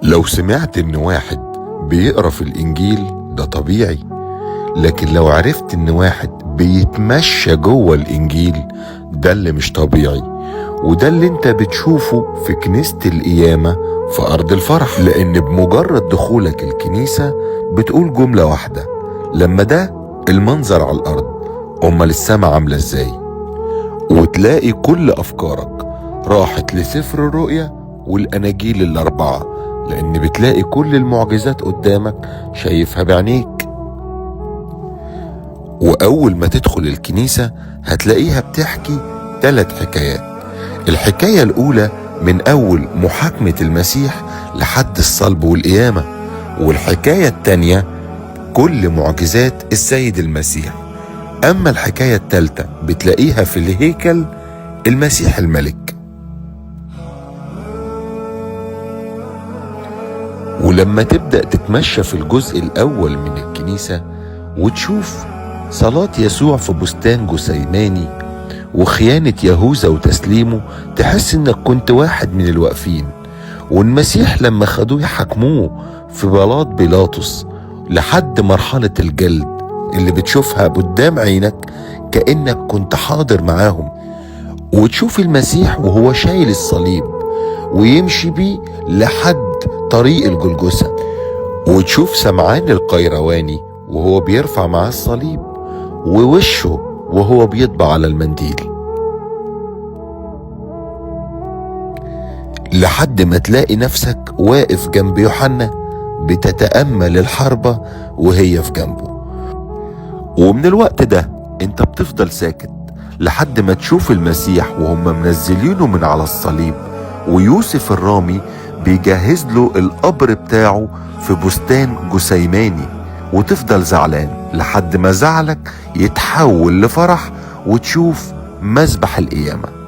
لو سمعت إن واحد بيقرأ في الإنجيل ده طبيعي، لكن لو عرفت إن واحد بيتمشى جوه الإنجيل ده اللي مش طبيعي، وده اللي انت بتشوفه في كنيسة القيامة في أرض الفرح. لأن بمجرد دخولك الكنيسة بتقول جملة واحدة: لما ده المنظر على الأرض، أمال السما عاملة إزاي؟ وتلاقي كل أفكارك راحت لسفر الرؤيا والأناجيل الأربعة، لأن بتلاقي كل المعجزات قدامك شايفها بعينيك. وأول ما تدخل الكنيسة هتلاقيها بتحكي 3 حكايات. الحكاية الأولى من أول محاكمة المسيح لحد الصلب والقيامة، والحكاية التانية كل معجزات السيد المسيح. أما الحكاية التالتة بتلاقيها في الهيكل، المسيح الملك. ولما تبدأ تتمشى في الجزء الأول من الكنيسة وتشوف صلاة يسوع في بستان جثيماني وخيانة يهوذا وتسليمه، تحس انك كنت واحد من الواقفين. والمسيح لما خدوه يحاكموه في بلاط بيلاطس لحد مرحلة الجلد اللي بتشوفها قدام عينك كأنك كنت حاضر معاهم. وتشوف المسيح وهو شايل الصليب ويمشي بيه لحد طريق الجلجثة، وتشوف سمعان القيرواني وهو بيرفع معاه الصليب ووشه وهو بيطبع على المنديل، لحد ما تلاقي نفسك واقف جنب يوحنا بتتأمل الحربة وهي في جنبه. ومن الوقت ده انت بتفضل ساكت لحد ما تشوف المسيح وهم منزلينه من على الصليب، ويوسف الرامي بيجهز له القبر بتاعه في بستان جثيماني، وتفضل زعلان لحد ما زعلك يتحول لفرح وتشوف مذبح القيامة.